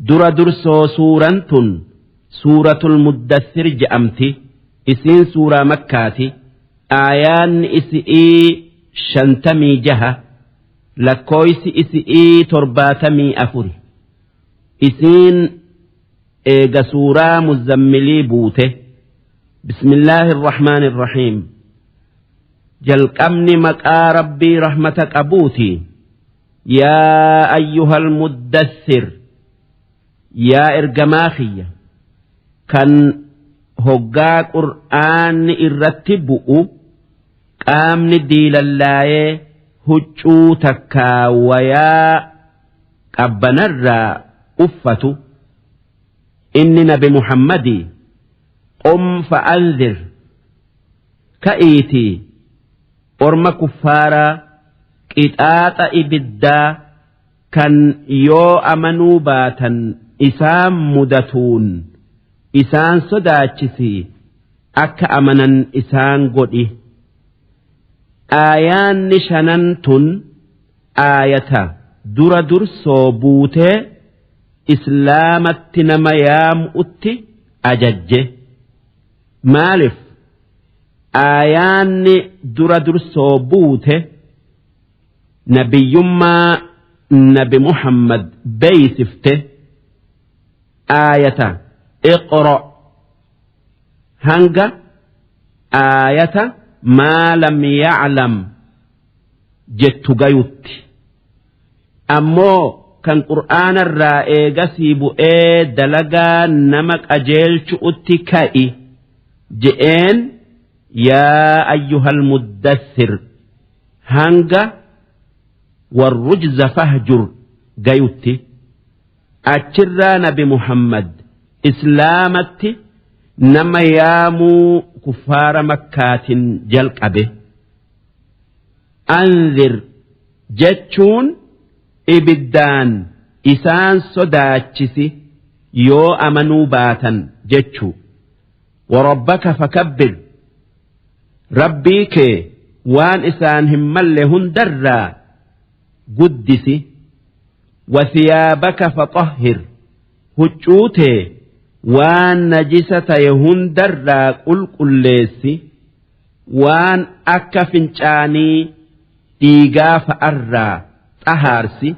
Dura dursoo suuran tun suuratul muddassir je'amti. Isiin suuraa makkaati. Aayaanni isi'ii 56, lakkooysi isi'ii 74. Isiin eega suuraa muzammilii buute. Bismillaahi irrahmaani irrahiim. Jalqabni maqaa Rabbii rahmata qabuuti. Yaa ayyuhal muddassir, yaa ergamaa kiyya kan hoggaa qur'aanni irratti bu'u qaamni diilallaayee huccuu takkaa wayaa qabbanarraa uffatu, inni nabi Muhammadii, qum fa'anzir, ka'iitii orma kuffaaraa qixaaxa ibiddaa kan yoo amanuu baatan isaan mudatuun isaan sodaachisii akka amanan isaan godhi. Aayaanni shanan tun aayata dura dursoo buutee islaamatti nama yaamu'utti ajajje. Maalif aayaanni dura dursoo buute nabiyyummaa nabi Muhammad beeysifte? Aayata iqra hanga aayata maa lam ya'lam jettu gayutti. Ammoo kan qur'aanarraa eegasii bu'ee dalagaa nama qajeelchu'utti ka'i je'een, yaa ayyuhal muddassir hanga warrujza fahjur gayutti. Achirraa nabi Muhammad islaamatti nama yaamuu kuffaara makkaatin jalqabe. Anzir jechuun ibiddaan isaan sodaachisi yoo amanuu baatan jechuu. Warabbaka fakabbir, Rabbii kee waan isaan hin malle hundarraa guddisi. Wasiyaabaka faxahhir, huccuu tee waan najisa ta'e hundarraa qulqulleessi, waan akka fincaanii dhiigaa fa'arraa xahaarsi.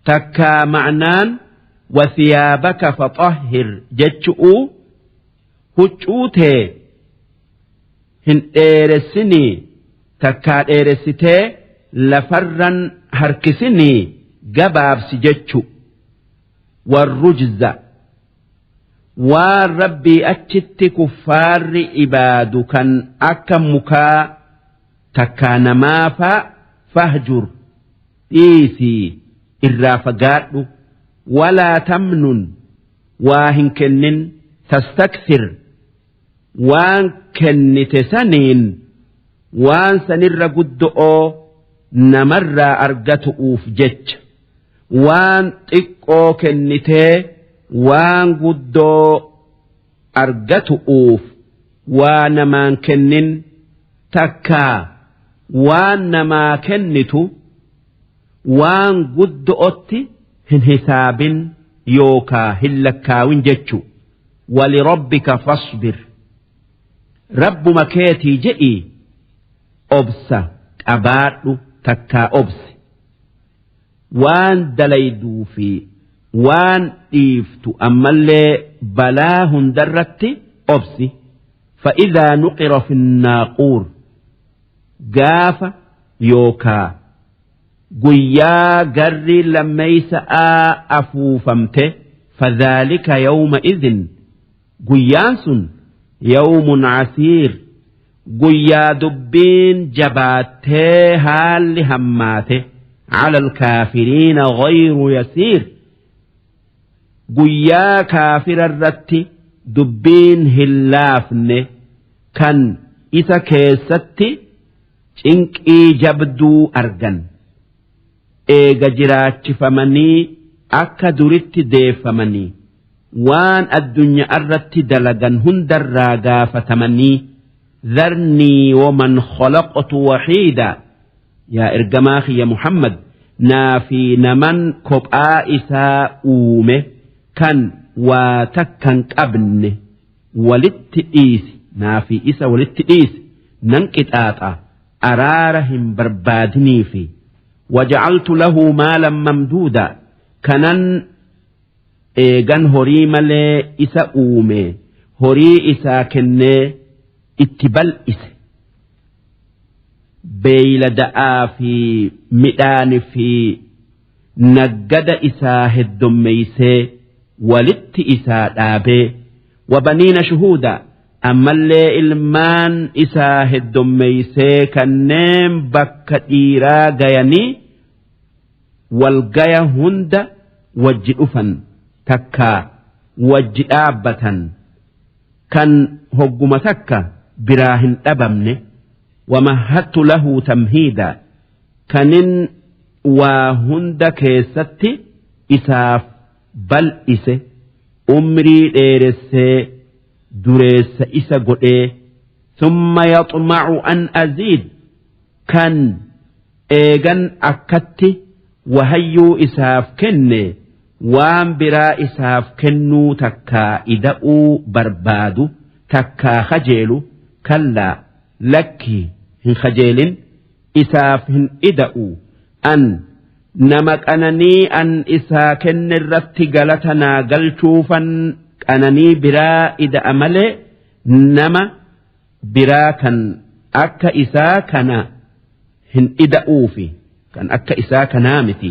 Takkaa ma'naan wasiyaabaka faxahhir jechu'uu huccuu tee hin dheeressinii takkaa dheeressitee lafarran harkisinii gabaabsi jechu. Warrujza, waan Rabbii achitti kuffaarri ibaadu kan akka mukaa takkaa namaafaa, fahjur, dhiisii irraa fagaadhu. Walaa tamnun, waa hin kennin, tastakthir, waan kennite saniin waan sanirra guddo'oo namarraa argatu'uuf jecha waan xiqqoo kennitee waan guddoo argatu'uuf waa namaan kennin, takkaa waan namaa kennitu waan guddo'otti hin hisaabin yookaa hin lakkaawin jechu. Walirabbika fasbir, rabbuma keetii je'ii obsa qabaadhu takkaa obsi. Waan dalayduu fi waan dhiiftu ammallee balaa hundarratti obsi. Fa'idhaa nuqira finnaaquur, gaafa yookaa guyyaa garri lammeeysa'aa afuufamte, fadhaalika yawma idhin, guyyaan sun, yawmun casiir, guyyaa dubbiin jabaattee haalli hammaate, cala alkaafiriina ghayru yasiir, guyyaa kaafira irratti dubbiin hin laafne kan isa keessatti cinqii jabduu argan eega jiraachifamanii akka duritti deeffamanii waan addunyaa irratti dalagan hundarraa gaafatamanii. Dharnii waman khalaqtu wahiida, yaa ergamaa kiyya Muhammad, naa fi naman kophaa isaa uume. Kan waa takkan qabne walitti dhiisi naafi isa walitti dhiisi nan qixaaxa araara hin barbaadiniifi. Waja'altu lahu maalan mamduuda kanan eegan horii malee isa uume horii isaa kennee itti bal'ise. Beeylada'aa fi midhaani fi naggada isaa heddommeeysee walitti isaa dhaabee wabaniina shuhuuda ammallee ilmaan isaa heddommeeysee kanneen bakka dhiiraa gayanii walgaya hunda wajji dhufan takkaa wajji dhaabbatan kan hogguma takka biraa hin dhabamne wamahattu lahu tamhiida kanin waa hunda keessatti isaaf bal'ise umrii dheeressee dureessa isa godhee summa yaxmacu an aziid kan eegan akkatti wahayyuu isaaf kenne waan biraa isaaf kennuu takkaa ida'uu barbaadu takkaa kajeelu kallaa lakkii hin kajeelin isaaf hin ida'u an nama qananii an isaa kenne irratti galata naa galchuufan qananii biraa ida'a malee nama biraa kan akka isaa kana hin ida'uufi kan akka isaa kanaa miti.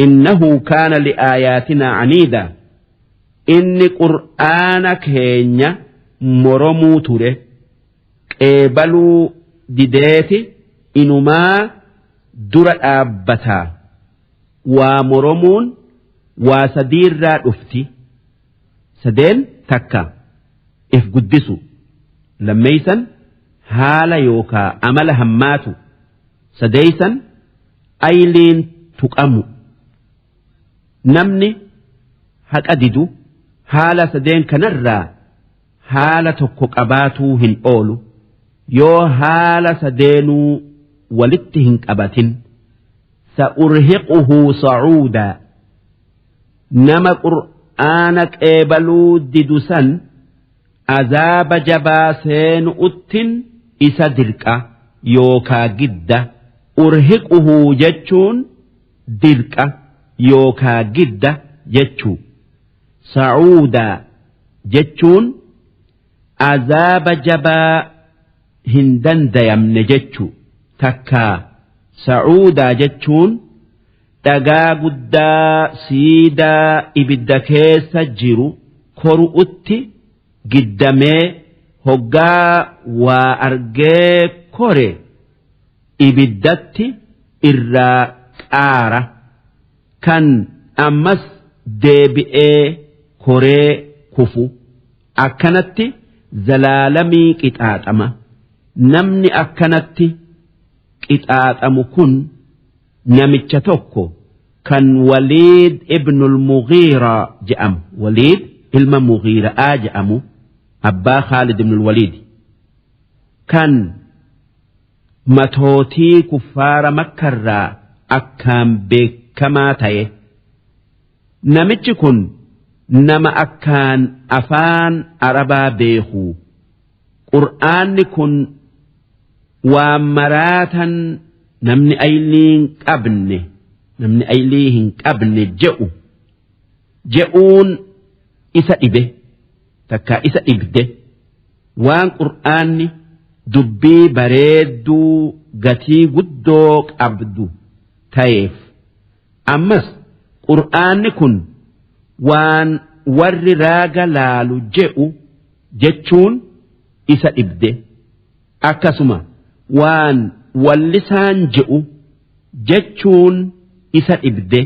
Innahu kaana li'aayaatinaa caniida inni qur'aana keenya moromuu ture qeebaluu dideeti inumaa dura dhaabbataa waa moromuun waa sadiirraa dhufti sadeen takka if guddisu lammeeysan haala yookaa amala hammaatu sadeeysan ayliin tuqamu namni haqa didu haala sadeen kanarraa haala tokko qabaatuu hin oolu yoo haala sadeenuu walitti hin qabatin sa'urhiquhu sa'uudaa nama qur'aana qeebaluu didu san azaaba jabaa seenu'uttin isa dirqa yookaa gidda urhiquhu jechuun dirqa yookaa gidda jechuu sa'uudaa jechuun azaaba jabaa hin dandayamne jechuu takkaa sa'uudaa jechuun dhagaa guddaa siidaa ibidda keessa jiru koru'utti giddamee hoggaa waa argee kore ibiddatti irraa qaara kan ammas deebi'ee koree kufu akkanatti zalaalamii qixaaxama namni akkanatti qixaaxamu kun namicha tokko kan Waliid ibnul Mughiiraa je'amu Waliid ilma Mughiira'aa je'amu abbaa Khaalid ibnul Waliid kan matootii kuffaara Makkarraa akkaan beekamaa ta'e namichi kun nama akkaan afaan Arabaa beeku Qur'aanni kun waan maraatan namni aylii hin qabne namni aylii hin qabne je'u je'uun isa dhibe takkaa isa dhibde waan qur'aanni dubbii bareedduu gatii guddoo qabdu ta'eef ammas qur'aanni kun waan warri raaga laalu je'u jechuun isa dhibde akkasuma waan wallisaan je'u jechuun isa dhibde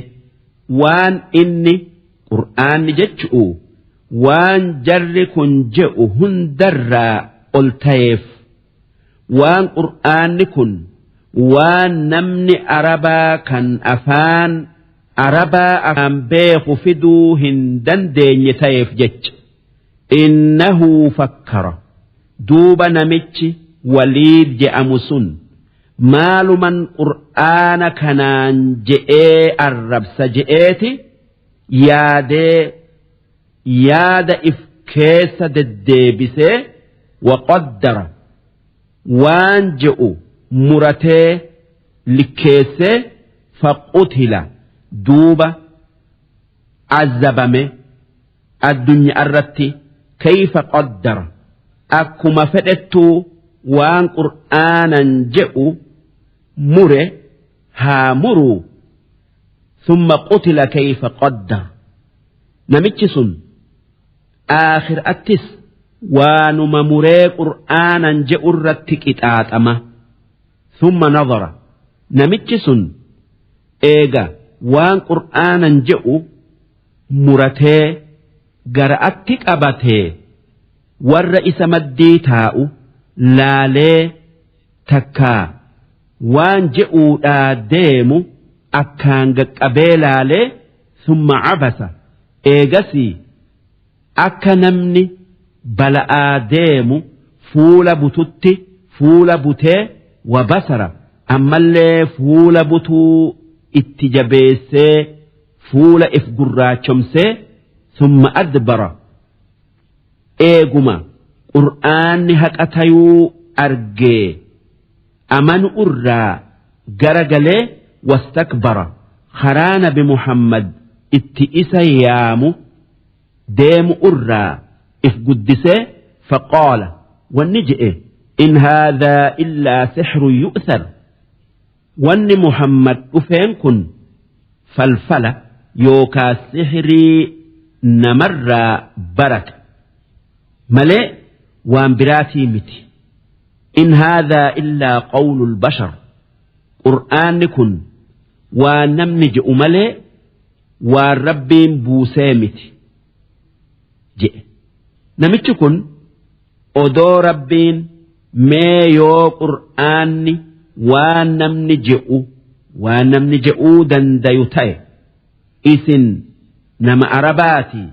waan inni qur'aanni jechu'u waan jarri kun je'u hundarraa ol ta'eef waan qur'aanni kun waan namni arabaa kan afaan arabaa afaan beeku fiduu hin dandeenye ta'eef jecha innahu fakkara duuba namichi waliid je'amu sun maaluman qur'aana kanaan je'ee arrabsa je'eeti yaadee Yaada if keessa deddeebisee waqaddara waan je'u muratee likkeessee faqutila duuba azzabame addunyaarratti kayfa qaddara akkuma fedhettuu waan qur'aanan je'u mure haa muruu thumma qutila kayfa qaddar namichi sun aakhir'attis waanuma muree qur'aanan je'urratti qixaaxama thumma nadara namichi sun eega waan qur'aanan je'u muratee gara'atti qabatee warra isa maddii taa'u laalee takkaa waan je'uudhaa deemu akkaan gaqqabee laalee summa cabasa eegasii akka namni bala'aa deemu fuula bututti fuula butee wa basara ammallee fuula butuu itti jabeessee fuula if gurraachomsee summa adbara eeguma qur'aanni haqa tayuu argee amanu irraa gara galee wastakbara karaa nabi Muhammad itti isa yaamu deemu irraa if guddisee faqaala wanni je'e in haadhaa illaa sixru yu'thar wanni Muhammad dhufeen kun falfala yookaa sihrii namarraa barate malee waan biraatii miti in haadhaa illaa qawlul bashar qur'aanni kun waan namni je'u malee waan rabbiin buusee miti je'e namichi kun odoo rabbiin mee yoo qur'aanni waan namni je'u waan namni je'uu dandayu ta'e isin nama arabaati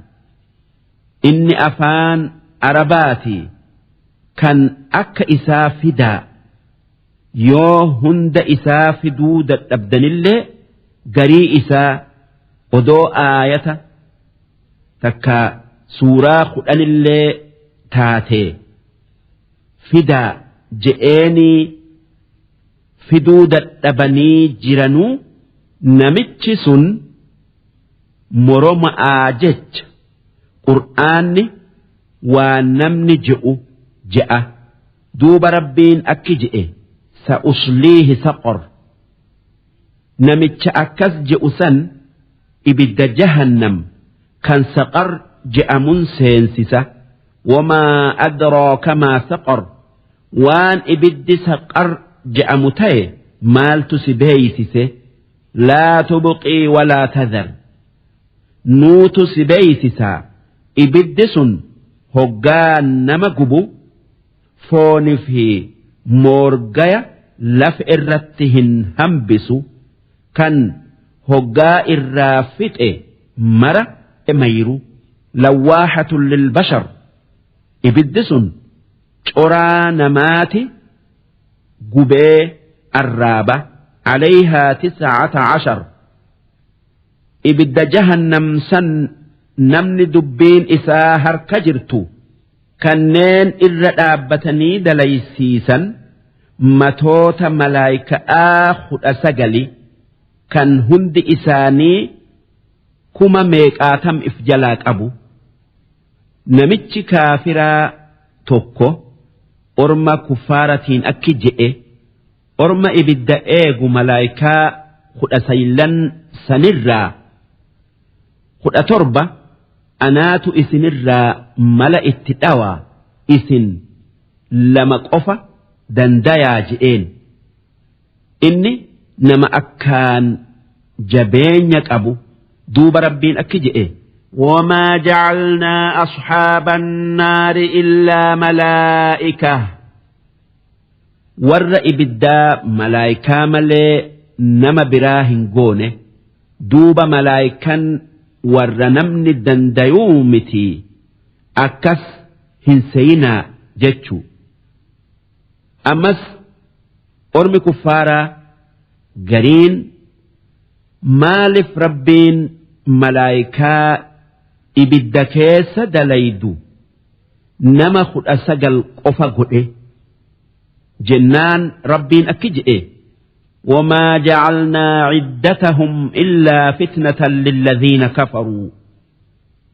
inni afaan arabaati kan akka isaa fidaa yoo hunda isaa fiduu dadhabdanillee garii isaa odoo aayata takka suuraa kudhanillee taatee fidaa je'eenii fiduu dadhabanii jiranuu namichi sun moroma'aa jecha qur'aanni waan namni je'u je'a duuba rabbiin akki je'e sa'usliihi saqor namicha akkas je'u san ibidda jahannam kan saqar je'amun seensisa wamaa adraaka maa saqar waan ibiddi saqar je'amu ta'e maaltu si beeysise laa tubqii walaa tadhar nuutu si beeysisaa ibiddi sun hoggaa nama gubu fooni fi moorgaya lafa irratti hin hambisu kan hoggaa irraa fixe mara mayru lawwaahatun lilbashar ibiddi sun coraa namaati gubee arraaba alayhaa 19 ibidda jahannam san namni dubbiin isaa harka jirtu kanneen irra dhaabbatanii dalaysiisan matoota malaayika'aa 19 kan hundi isaanii kuma meeqaatam if jalaa qabu namichi kaafiraa tokko orma kuffaaratiin akki je'e orma ibidda eegu malaayikaa 19 sanirraa 17 anaatu isinirraa mala itti dhawaa isin lama qofa dandayaa je'een inni nama akkaan jabeenya qabu duuba rabbiin akki je'e وما جعلنا أصحاب النار إلا ملائكة warra ibiddaa malaayikaa malee nama biraa hin goone duuba malaayikan warra namni dandayuu miti akkas hin seyinaa jechuu ammas ormi kuffaaraa gariin maaliif rabbiin malaayikaa ibidda keessa dalaydu nama 19 qofa godhe jennaan Rabbiin akki je'e: وما جعلنا عدتهم إلا فتنة للذين كفروا.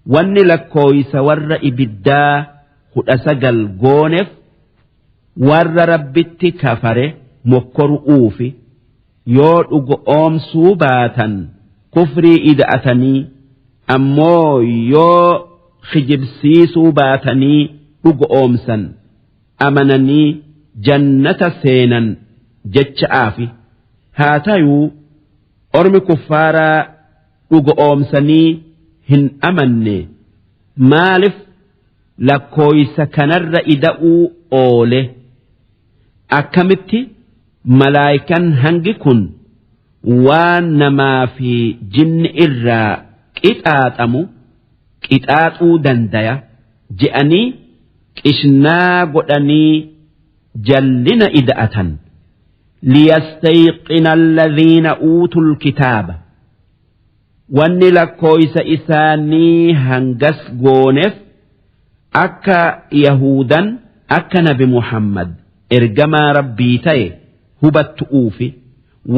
Wanni lakkooysa warra ibiddaa 19 gooneef warra Rabbitti kafare mokkoru'uufi, yoo dhugo oomsuu baatan kufrii ida'atanii, ammoo yoo kijibsiisuu baatanii dhugo oomsan amananii jannata seenan jecha'aafi. Haa tayuu ormi kuffaaraa dhugo oomsanii hin amanne, maalif lakkooysa kanarra ida'uu oole? Akkamitti malaayikan hangi kun waan namaa fi jinni irraa qixaaxamu qixaaxuu dandaya je'anii qishnaa godhanii jallina ida'atan? ليستيقن الذين أوتوا الكتاب. Wanni lakkooysa isaanii hangas gooneef akka Yahudan akka Nabi Muhammad ergamaa Rabbii ta'e hubattu'uufi,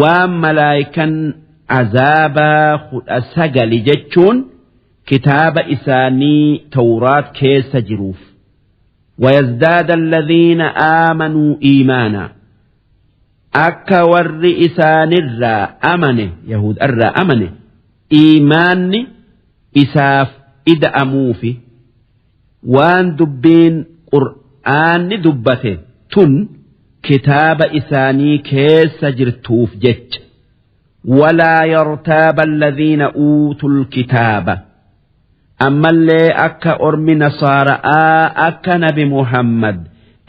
waan malaayikan azaabaa 19 jechuun kitaaba isaanii Tawraat keessa jiruuf. ويزداد الذين آمنوا إيمانا. Akka warri isaanirraa amane, Yahud irraa amane, iimaanni isaaf ida'amuufi, waan dubbiin Qur'aanni dubbate tun kitaaba isaanii keessa jirtuuf jecha. ولا يرتاب الذين أوتوا الكتاب. Ammallee akka ormi nasaara'aa akka Nabi Muhammad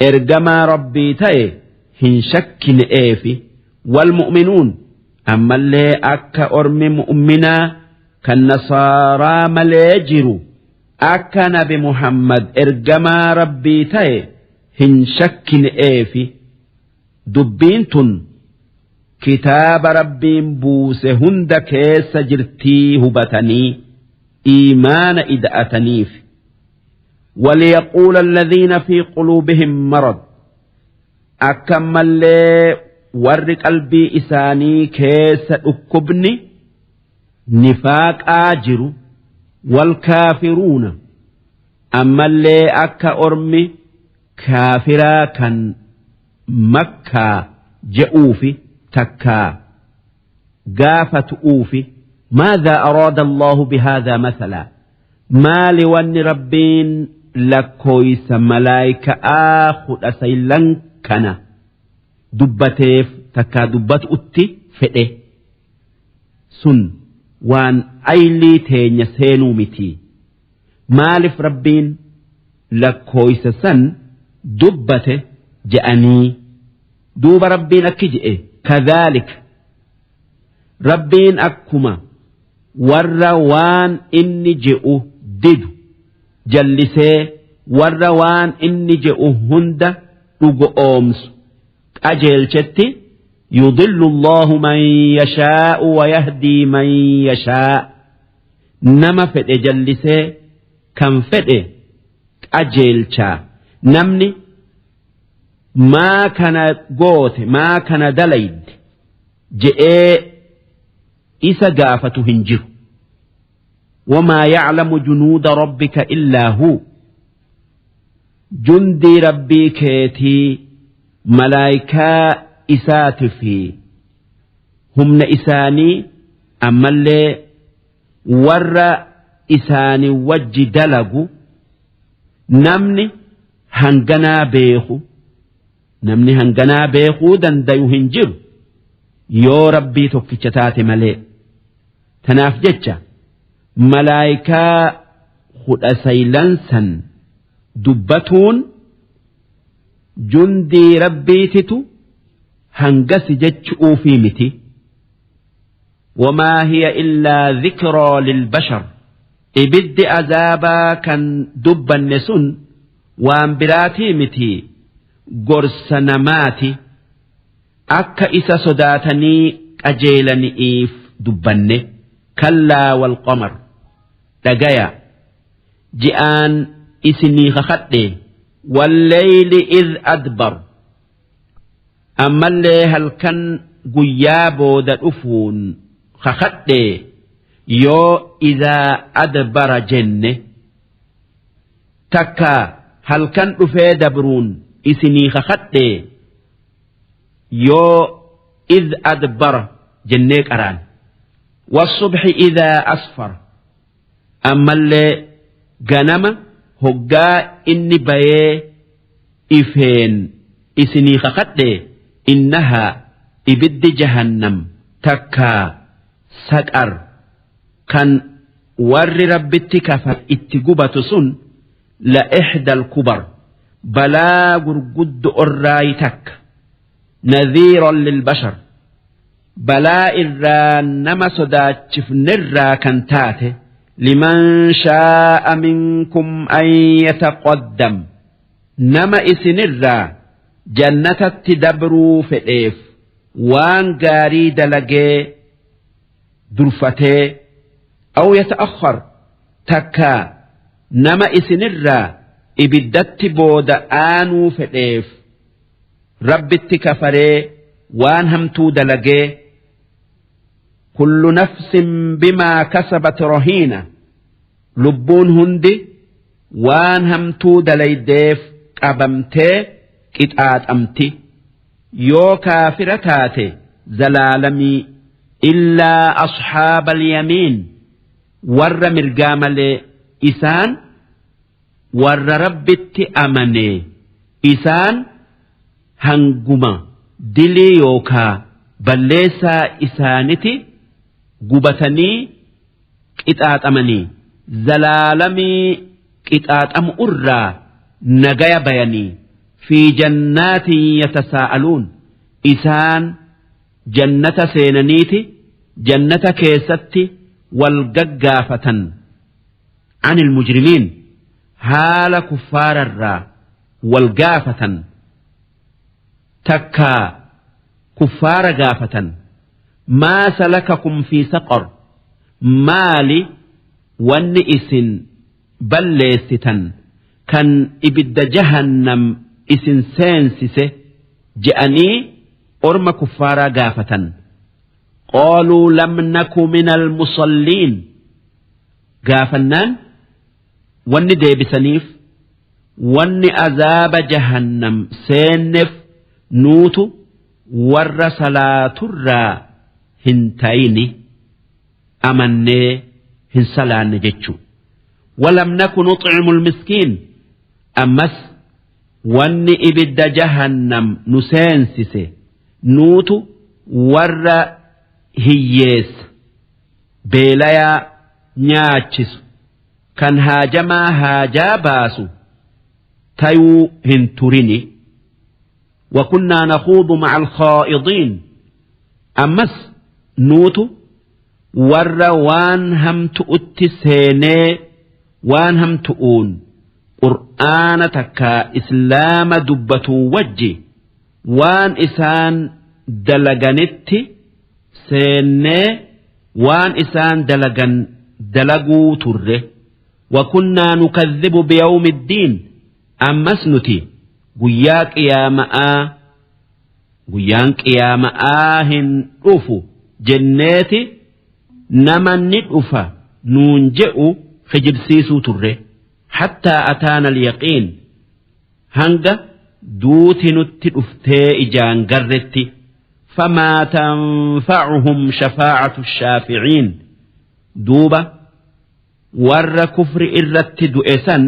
ergamaa Rabbii ta'e hin shakkine'eefi. والمؤمنون. Ammallee akka ormi mu'minaa kan nasaaraa malee jiru akka Nabi Muhammad ergamaa Rabbii ta'e hin shakkine'eefi, dubbiin tun kitaaba Rabbiin buuse hunda keessa jirtii hubatanii iimaana ida'ataniif. وليقول الذين في قلوبهم مرض. Akkamallee warri qalbii isaanii keessa dhukkubni nifaaqaa jiru, والكافرون. Ammallee akka ormi kaafiraa kan Makkaa je'uufi takkaa gaafatu'uufi: ماذا أراد الله بهذا مثلا؟ Maali wanni Rabbiin lakkooysa malaayika'aa 19 kana dubbateef takkaa dubbatutti fedhe? Sun waan aylii teenya seenuu miti. Maaliif Rabbiin lakkooysa san dubbate je'anii? Duuba Rabbiin akki je'e: كذلك. Rabbiin akkuma warra waan inni je'u didu jallisee warra waan inni je'u hunda dhugo oomsu qajeelchetti, يضل الله من يشاء ويهدي من يشاء. Nama fedhe jallisee kan fedhe qajeelchaa. Namni maa kana goote, maa kana dalayde je'ee isa gaafatu hin jiru. وما يعلم جنود ربك إلا هو. Jundii Rabbii keetii, malaayikaa isaati fi humna isaanii, ammallee warra isaanii wajji dalagu namni hanganaa beeku, namni hanganaa beekuu dandayu hin jiru yoo Rabbii tokkicha taate malee. Tanaaf jecha malaayikaa 19 san dubbatuun jundii Rabbiititu hangasi jechu'uufii miti. وما هي إلا ذكرى للبشر. Ibiddi azaabaa kan dubbanne sun waan biraatii miti, gorsa namaati, akka isa sodaatanii qajeelani'iif dubbanne. كلا والقمر. Dhagaya. Ji'aan isinii kakadhe. Walleyli id adbar, ammallee halkan guyyaa booda dhufuun kakadhe yoo idaa adbara jenne. Takka halkan dhufee dabruun isinii kakadhe yoo id adbara jennee qaraan. Wasubxi idaa asfar, ammallee ganama hoggaa inni bayee ifeen isinii kakadhe. Innahaa, ibiddi jahannam takkaa saqar kan warri Rabbitti kafa itti gubatu sun, la ixdal kubar, balaa gurguddo orraayi takka. Nadhiiran lilbashar, balaa irraa nama sodaachifnerraa kan taate. Liman shaa'a minkum an yataqaddam, nama isinirraa jannatatti dabruu fedheef waan gaarii dalagee durfatee, aw yata'akhkhar, takkaa nama isinirraa ibiddatti booda aanuu fedheef Rabbitti kafaree waan hamtuu dalagee. Kullu nafsin bimaa kasabat rahiina, lubbuun hundi waan hamtuu dalaydeef qabamtee qixaaxamti. Yoo kaafira taate zalaalamii. Illaa asxaaba alyamiin, warra mirgaa malee. Isaan warra Rabbitti amane. Isaan hanguma dilii yookaa balleessaa isaaniti gubatanii qixaaxamanii zalaalamii qixaaxamu irraa nagaya bayanii. Fi jannaatin yatasaa'aluun, isaan jannata seenaniiti jannata keessatti wal gaggaafatan. Anil mujrimiin, haala kuffaararraa wal gaafatan takkaa kuffaara gaafatan. Maa salakakum fi saqar, maali wanni isin balleessitan kan ibidda jahannam isin seensise je'anii orma kuffaaraa gaafatan. Qaaluu lam naku minal musalliin gaafannaan, wanni deebisaniif wanni azaaba jahannam seenneef nuutu warra salaaturraa hin tayini, amannee hin salaanne jechuu. Walam naku nuxcimul miskiin, ammas wanni ibidda jahannam nu seensise nuutu warra hiyyeessa beelayaa nyaachisu kan haajamaa haajaa baasu tayuu hin turini. Wakunnaa nakhuudu ma'a alkhaa'idiin, ammas nuutu warra waan hamtu'utti seenee waan hamtu'uun qur'aana takkaa islaama dubbatuu wajji waan isaan dalaganitti seennee waan isaan dalagan dalaguu turre. Wakunnaa nukadhibu biyawmi ddiin, ammas nuti guyyaa qiyaama'aa, guyyaan qiyaama'aa hin dhufu jenneeti nama ni dhufa nuun je'u kijibsiisuu turre. Hattaa ataana alyaqiin, hanga duuti nutti dhuftee ijaan garretti. Famaa tanfacuhum shafaacatu shaaficiin, duuba warra kufri irratti du'e san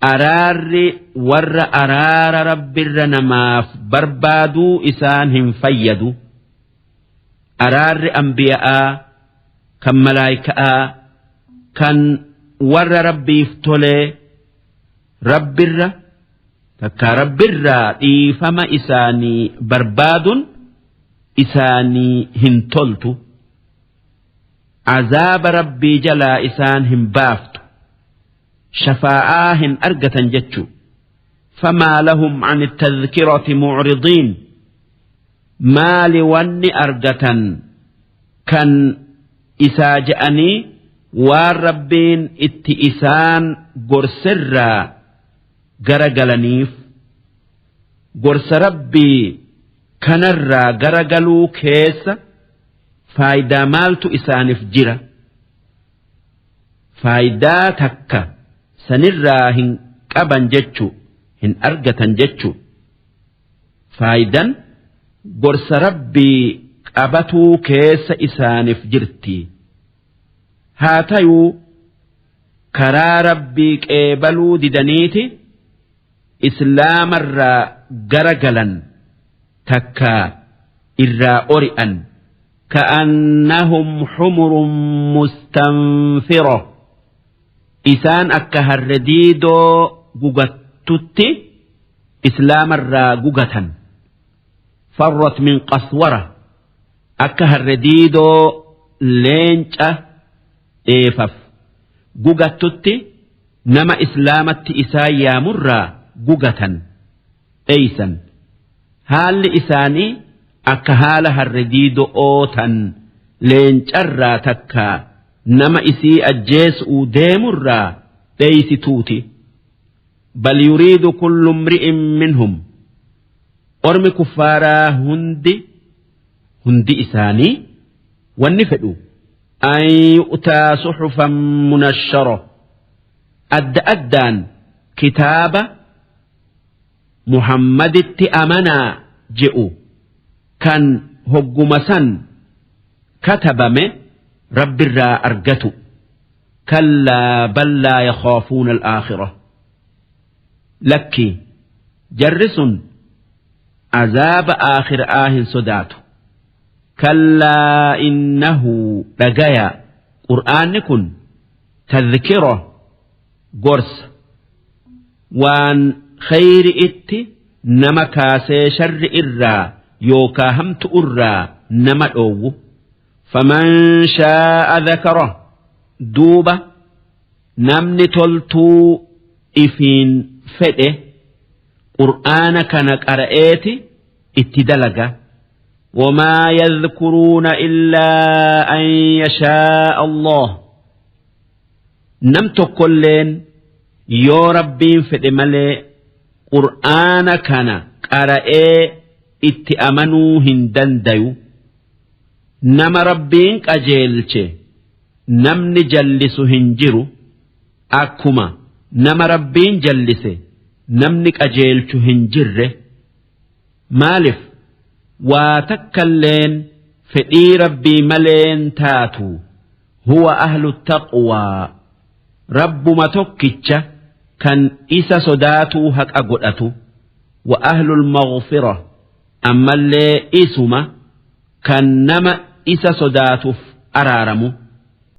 araarri warra araara Rabbirra namaaf barbaaduu isaan hin fayyadu. Araarri anbiya'aa kan malaayika'aa kan warra Rabbiif tolee Rabbirra takkaa Rabbirraa dhiifama isaanii barbaadun isaanii hin toltu. Azaaba Rabbii jalaa isaan hin baaftu, shafaa'aa hin argatan jechu. Famaa lahum an tadhkirati mucridiin, maali wanni argatan kan isaa je'anii waan Rabbiin itti isaan gorserraa gara galaniif. Gorsa Rabbii kanarraa gara galuu keessa faaydaa maaltu isaanif jira? Faaydaa takka sanirraa hin qaban jechu, hin argatan jechu. Faaydan gorsa Rabbii qabatuu keessa isaanif jirti. Haa tayuu karaa Rabbii qeebaluu didaniiti islaamarraa gara galan takkaa irraa ori'an. Ka'annahum humurun mustanfira, isaan akka harre diidoo gugattutti islaamarraa gugatan. Farrat min qaswara, akka harre diidoo leenca dheefaf gugattutti nama islaamatti isaan yaamurraa gugatan, dheeysan. Haalli isaanii akka haala harre diido'oo tan leencarraa takkaa nama isii ajjeesu'uu deemurraa dheeysituuti. Bal yuriidu kullu imri'in minhum, ormi kuffaaraa hundi hundi isaanii wanni fedhu, an yu'taa suhufan munashshara, adda addaan kitaaba Muhammaditti amanaa je'u kan hogguma san katabame Rabbirraa argatu. Kallaa bal laa yakhaafuuna al-aakhirah, lakkii, jarri sun azaaba aakhira'aa hin sodaatu. Kallaa innahu, dhagaya, qur'aanni kun tadhkira, gorsa, waan khayri'itti nama kaasee sharri irraa yookaa hamtu irraa nama dhoowwu. Faman shaa'a dhakara, duuba namni toltuu ifiin fedhe qur'aana kana qara'eeti itti dalaga. Wamaa yadhkuruuna illaa an yashaa'a Allah, nam tokkolleen yoo Rabbiin fedhe malee qur'aana kana qara'ee itti amanuu hin dandayu. Nama Rabbiin qajeelche namni jallisu hin jiru, akkuma nama Rabbiin jallise namni qajeelchu hin jirre. Maalif waa takkalleen fedhii Rabbii maleen taatu. Huwa ahlu taqwaa, Rabbuma tokkicha kan isa sodaatuu haqa godhatu. Wa ahlul maghfira, ammallee isuma kan nama isa sodaatuf araaramu.